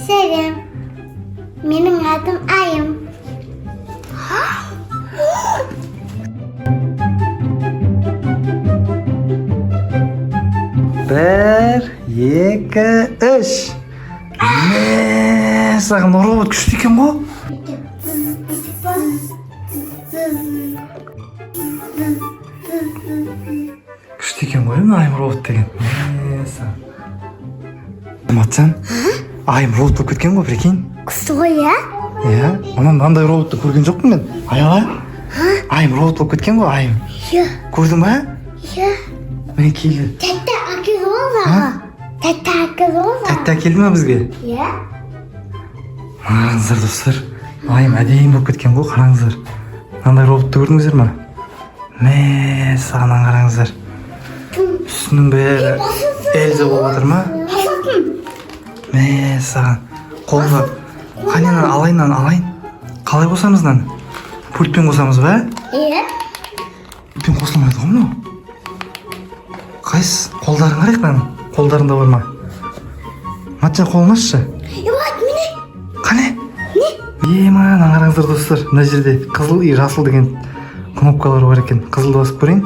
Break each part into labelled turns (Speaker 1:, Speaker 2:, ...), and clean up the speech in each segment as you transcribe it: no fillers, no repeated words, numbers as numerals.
Speaker 1: Сәлем. Менің атым Айым.
Speaker 2: Бір, екі, үш. Мәссаған, мына робот күшті екен ғой. Күшті екен ғой мына Айым робот деген. Мәссаған. Матжан, Айым робот болып кеткен ғой, прикинь.
Speaker 1: Күшті ғой, иә?
Speaker 2: Иә, мына мынандай роботты көрген жоқпын мен. Аяла, Айым робот болып кеткен ғой, Айым.
Speaker 1: Иә.
Speaker 2: Көрдің ба?
Speaker 1: Иә.
Speaker 2: Міне, келді.
Speaker 1: Тәтті әкелді ғой маған. Тәтті әкелді ғой маған.
Speaker 2: Тәтті әкелді ма бізге?
Speaker 1: Иә.
Speaker 2: Қараңыздар, достар, Айым әдемі болып кеткен ғой, қараңыздар. Мынандай роботты көрдіңіздер ма? Мәссаған, мынаны қараңыздар. Үстінің бәрі Эльза болып жатыр ма? Мәссаған. Қолына қане, мынаны алайын, мынаны алайын. Қалай қосамыз мынаны? Пультпен қосамыз ба?
Speaker 1: Иә.
Speaker 2: Пультпен қосылмайды ғой мынау. Қайсы? Қолдарын қарайық мынаның. Қолдарында бар ма? Матжан, қолын ашшы.
Speaker 1: Вот, міне.
Speaker 2: Қане? Ема, мына қараңыздар, достар. Мына жерде қызыл и жасыл деген кнопкалар бар екен. Қызылды басып көрейін.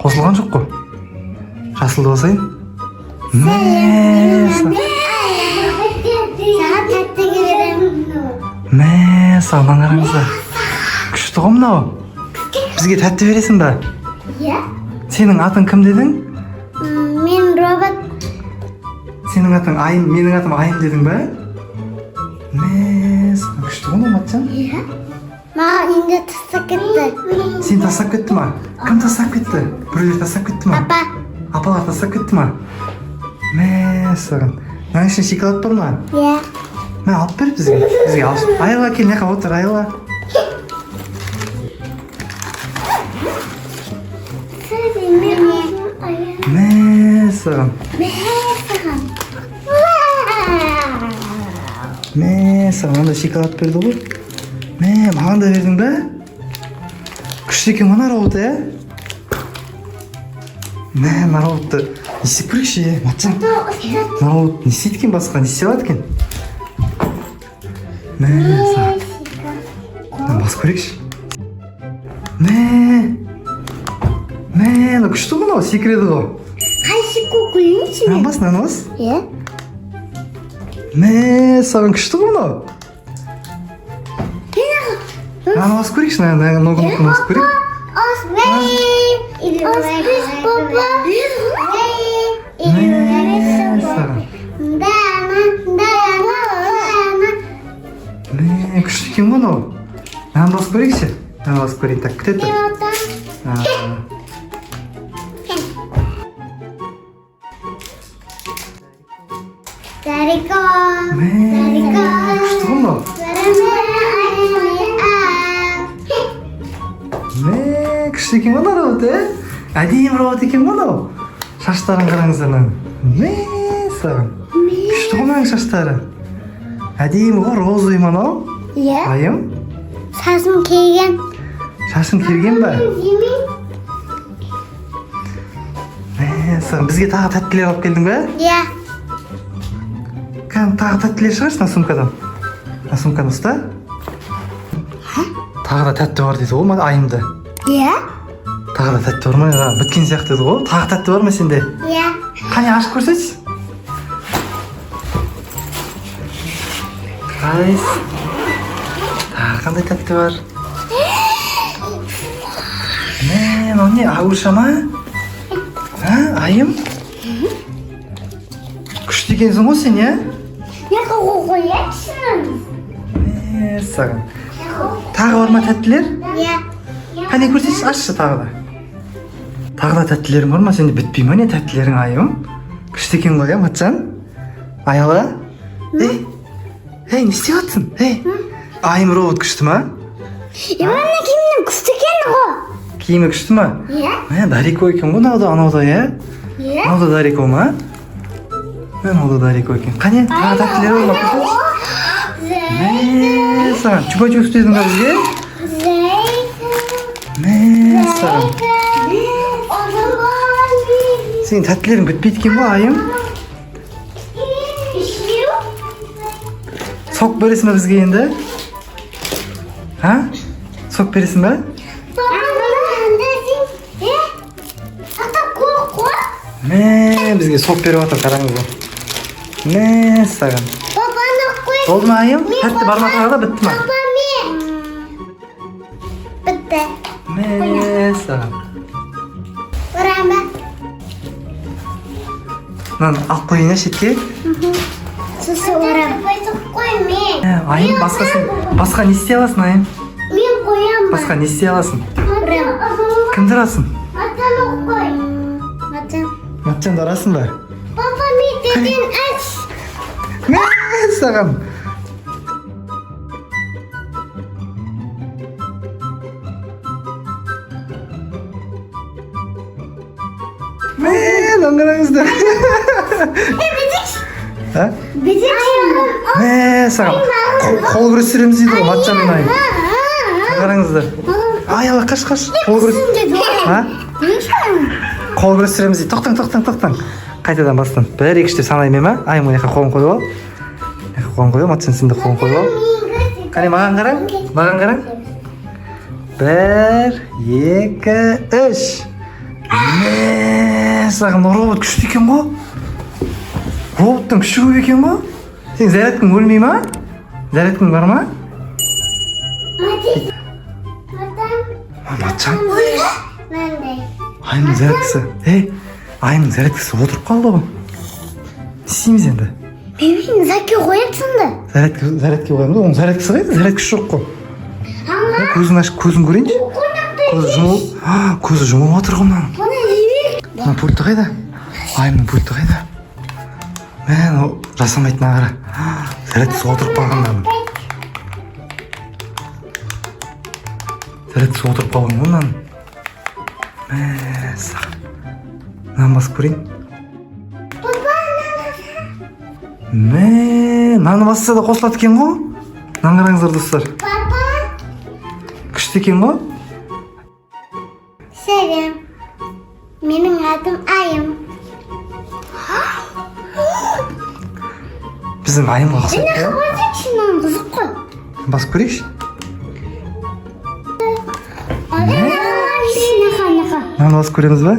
Speaker 2: Қосылған жоқ қой. Жасылды басайын. Мәссаған.
Speaker 1: Саған тәтті беремін.
Speaker 2: Мәссаған, мына қараңыздар. Күшті ғой мынау. Бізге тәтті бересің ба?
Speaker 1: Иә.
Speaker 2: Сенің атың кім дедің?
Speaker 1: Мен робот.
Speaker 2: Сенің атың Айым, менің атым Айым дедің ба? Мәссаған, күшті ғой мынау, Матжан.
Speaker 1: Иә. Маған енді тастап кетті.
Speaker 2: Сені тастап кетті ма? Кім тастап кетті? Біреулер тастап кетті ма?
Speaker 1: Апа.
Speaker 2: Апалар тастап кетті ма? Мәссаған. Мынаның ішінде шоколад бар ма?
Speaker 1: Иә.
Speaker 2: Мә, алып бер бізге. Бізге алып. Айла, кел, мына жаққа отыр, Айла.
Speaker 1: Міне.
Speaker 2: Мәссаған.
Speaker 1: Мәссаған.
Speaker 2: Мәссаған, мынандай шоколад берді ғой. Мә, маған да бердің ба? Күшті екен ғой мына робот, иә? Мә, мына роботты не істеп көрейікші, е, Матжан? Мына робот не істейді екен басқа? Не істей алады екен? Мәссаған. Мынаны басып көрейікші. Мә. Мә, мынау күшті ғой мынау, секіреді ғой.
Speaker 1: Қайсы көрейінші
Speaker 2: Мынаны
Speaker 1: мен?
Speaker 2: бас, мынаны бас.
Speaker 1: Иә.
Speaker 2: Мә, саған күшті ғой мынау. Мынаны басып көрейікші, мына мына кнопканы басып көрейік.
Speaker 1: Папа.
Speaker 2: Мәссаған. Мә, күшті екен ғой мынау. Мынаны басып көрейікші. Мынаны басып көрейін. Так, күте тұр. А,
Speaker 1: Дарико.
Speaker 2: Мә, күшті ғой мынау. Мә, күшті екен ғой мына робот, ә? Әдемі робот екен ғой мынау. Шаштарын қараңыздар мынаның. Мә, саған. Күшті ғой мынаның шаштары. Әдемі ғой, розовый мынау.
Speaker 1: Иә.
Speaker 2: Айым,
Speaker 1: Шашым келген.
Speaker 2: Шашың келген ба? Мә, саған бізге тағы тәттілер алып келдің ба?
Speaker 1: Иә.
Speaker 2: Кәдімгі тағы тәттілер шығаршы мына сумкадан. Мына сумканы ұста. Тағы да тәтті бар дейді ғой ма Айымда?
Speaker 1: Иә.
Speaker 2: Тағы да тәтті бар ма? А, біткен сияқты еді ғой. Тағы тәтті бар ма сенде?
Speaker 1: Иә.
Speaker 2: Қане, ашып көрсетші. Қайсы? Тағы қандай тәтті бар? Мә, мынау не, агуша ма? А, Айым? Күшті екенсің ғой сен, иә?
Speaker 1: Не қоясың?
Speaker 2: Мә, саған. Тағы бар ма тәттілер?
Speaker 1: Иә.
Speaker 2: Қане, көрсетші, ашшы тағы да. Тағы да тәттілерің бар ма? Сенде бітпей ма не тәттілерің, Айым? Күшті екен ғой, иә, Матжан? Аяла? Ей, ей, не істеп жатсың? Ей, Айым робот күшті ма?
Speaker 1: Мына киімнің күшті екен ғой.
Speaker 2: Киімі күшті ма?
Speaker 1: Иә.
Speaker 2: Мә, Дарико екен ғой мынау да, анау да, иә?
Speaker 1: Иә.
Speaker 2: Мынау да Дарико ма? Мә, мынау да Дарико екен. Қане, тағы тәттілер бар ма? Көрсетші. Мә, саған чупа чупс дедің ба бізге? Мә, саған. Сенің тәттілерің бітпейді екен ғой, Айым. Сок бересің ба бізге енді? А? Сок бересің ба?
Speaker 1: Папа, мынандай. Е? Ата қой, қой.
Speaker 2: Мә, бізге сок беріп жатыр, қараңыздар. Мә, саған.
Speaker 1: Папаны қой.
Speaker 2: Болды ма, Айым? Тәтті бар ма тағы да, бітті ма?
Speaker 1: Папа, мен. Бітті.
Speaker 2: Мә, саған.
Speaker 1: Ұрам ба?
Speaker 2: Мынаны алып қояйын, иә, шетке.
Speaker 1: Сосын ұрам. Қой мен.
Speaker 2: Ә, Айым, басқа сен басқа не істей аласың, Айым?
Speaker 1: Мен қоямын.
Speaker 2: Басқа не істей аласың?
Speaker 1: Ұрам.
Speaker 2: Кімді ұрасың?
Speaker 1: Атаны қой. Atan.
Speaker 2: Матжанды ұрасың ба?
Speaker 1: Папа, мен деден аш.
Speaker 2: Мә, саған. Мә, мынаны қараңыздар. А? Мә, саған. Қол күрестіреміз дейді ғой, Матжан мен Айым. Қараңыздар. Аяла, қаш, қаш. Қол күрес. А? Қол күрестіреміз дейді. Тоқтаң, тоқтаң, тоқтаң. Қайтадан бастан. Бір, екі, үш деп санаймын ма? Айым, мына жаққа қолын қойып ал. Мына жаққа қолын қойып ал, Матжан, сен де қолын қойып ал. Қане, маған қараң. Маған қараң. Бір, екі, үш. Мә, саған, робот күшті екен ғой. Роботтың күші көп екен ғой. Сенің зарядкаң өлмей ма? Зарядкаң бар ма? А, Матжан. Айымның зарядкасы. Ей, Айымның зарядкасы отырып қалды ғой. Не істейміз енді?
Speaker 1: Мен заки қоясың да.
Speaker 2: Зарядка қоямыз ғой. Оның зарядкасы қайда? Зарядкасы жоқ қой. Е, көзін ашып, көзін көрейінші. Көзі жұмыл, а, көзі жұмылып жатыр ғой мынаның.
Speaker 1: Бұны жібер.
Speaker 2: Мына пульті қайда? Айымның пульті қайда? Мә, мынау жасамайтын, қара. Зарядкасы отырып қалған мынаның. Зарядкасы отырып қалған ғой мынаның. Мә, саған. Мынаны басып көрейін. Мә, мынаны басса да қосылады екен ғой. Мынаны қараңыздар, достар.
Speaker 1: Папа.
Speaker 2: Күшті екен ғой.
Speaker 1: Сәлем. Менің атым Айым.
Speaker 2: Біздің Айымға ұқсайды, иә?
Speaker 1: Қойсайшы, мынаны, қызық қой.
Speaker 2: Басып көрейікші.
Speaker 1: Нақа, нақа.
Speaker 2: Мынаны басып көреміз ба?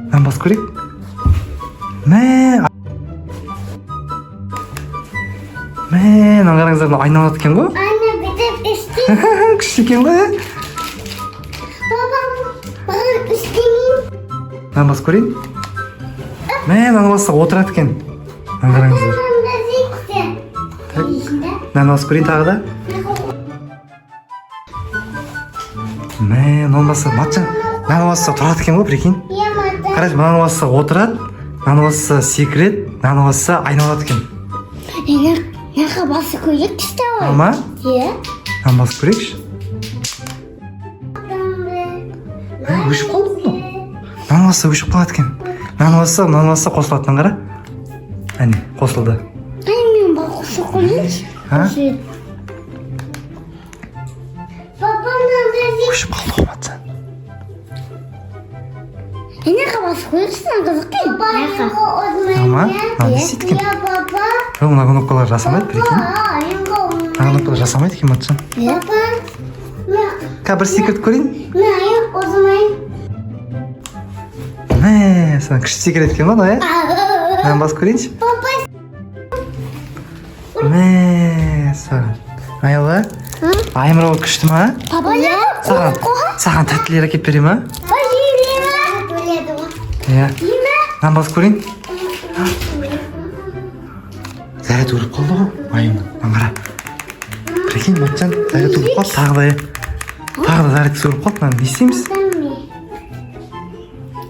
Speaker 2: Мынаны басып көрейік. Мә, мә, мынаны қараңыздар, мынау айналады екен ғой.
Speaker 1: Ана бітіп істей.
Speaker 2: Күшті екен ғой, иә?
Speaker 1: Папа, маған істемеймін.
Speaker 2: Мынаны басып көрейін. Мә, мынаны басса отырады екен. Мынаны қараңыздар. Так. Мынаны басып көрейін тағы да. Мә, мынаны басса, Матжан, мынаны басса тұрады екен ғой, прикинь. Қарашы, мынаны басса отырады, мынаны басса секіреді, мынаны басса айналады екен.
Speaker 1: Нақа басы көйлек түсті ғой.
Speaker 2: Ама?
Speaker 1: Иә.
Speaker 2: Мынаны басып көрейікші. Ә, өшіп қалды ғой мынау. Мынаны басса өшіп қалады екен. Мынаны басса, мынаны басса қосылады, мынаны қара. Әне, қосылды.
Speaker 1: Ай, мен бақсы қояйыншы.
Speaker 2: А?
Speaker 1: Папа, мынаны.
Speaker 2: Өшіп қалды ғой, Матжан.
Speaker 1: Нақа басы көйлек қызық екен.
Speaker 2: Ама? Мынау не істейді екен?
Speaker 1: Папа.
Speaker 2: Жоқ, мына кнопкалар жасамайды, прикинь. Мына кнопкалар жасамайды екен, Матжан.
Speaker 1: Папа.
Speaker 2: Қазір бір секіріп көрейін.
Speaker 1: Мен озмайын.
Speaker 2: Мә, саған күшті секіреді екен ғой мынау, иә? Мынаны басып көрейінші.
Speaker 1: Папа.
Speaker 2: Мә, саған. Аяла, Айым робот күшті ма?
Speaker 1: Папа.
Speaker 2: Саған тәттілер әкеліп бере ма? Иә. Мынаны басып көрейін. Заряд өліп қалды ғой Айымның. Мынаны қара. Прикинь, Матжан, заряд өліп қалды тағы да, иә. Тағы да зарядкасы өліп қалды. Мынаны не істейміз?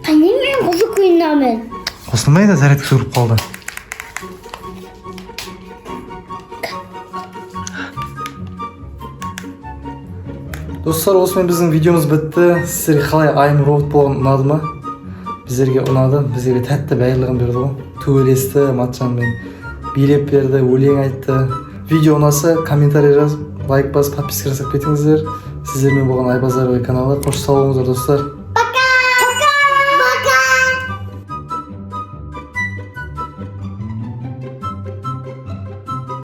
Speaker 1: Қане, мен қызық ойнамын.
Speaker 2: Қосылмайды, зарядкасы өліп қалды. Достар, осымен біздің видеомыз бітті. Сіздерге қалай, Айым робот болған ұнады ма? Біздерге ұнады. Біздерге тәтті барлығын берді ғой. Төбелесті Матжанмен, билеп берді, өлең айтты. Видео ұнаса, комментарий жазып, лайк басып, подписка жасап кетіңіздер. Сіздермен болған Айбазар каналы. Қош сау болыңыздар, достар.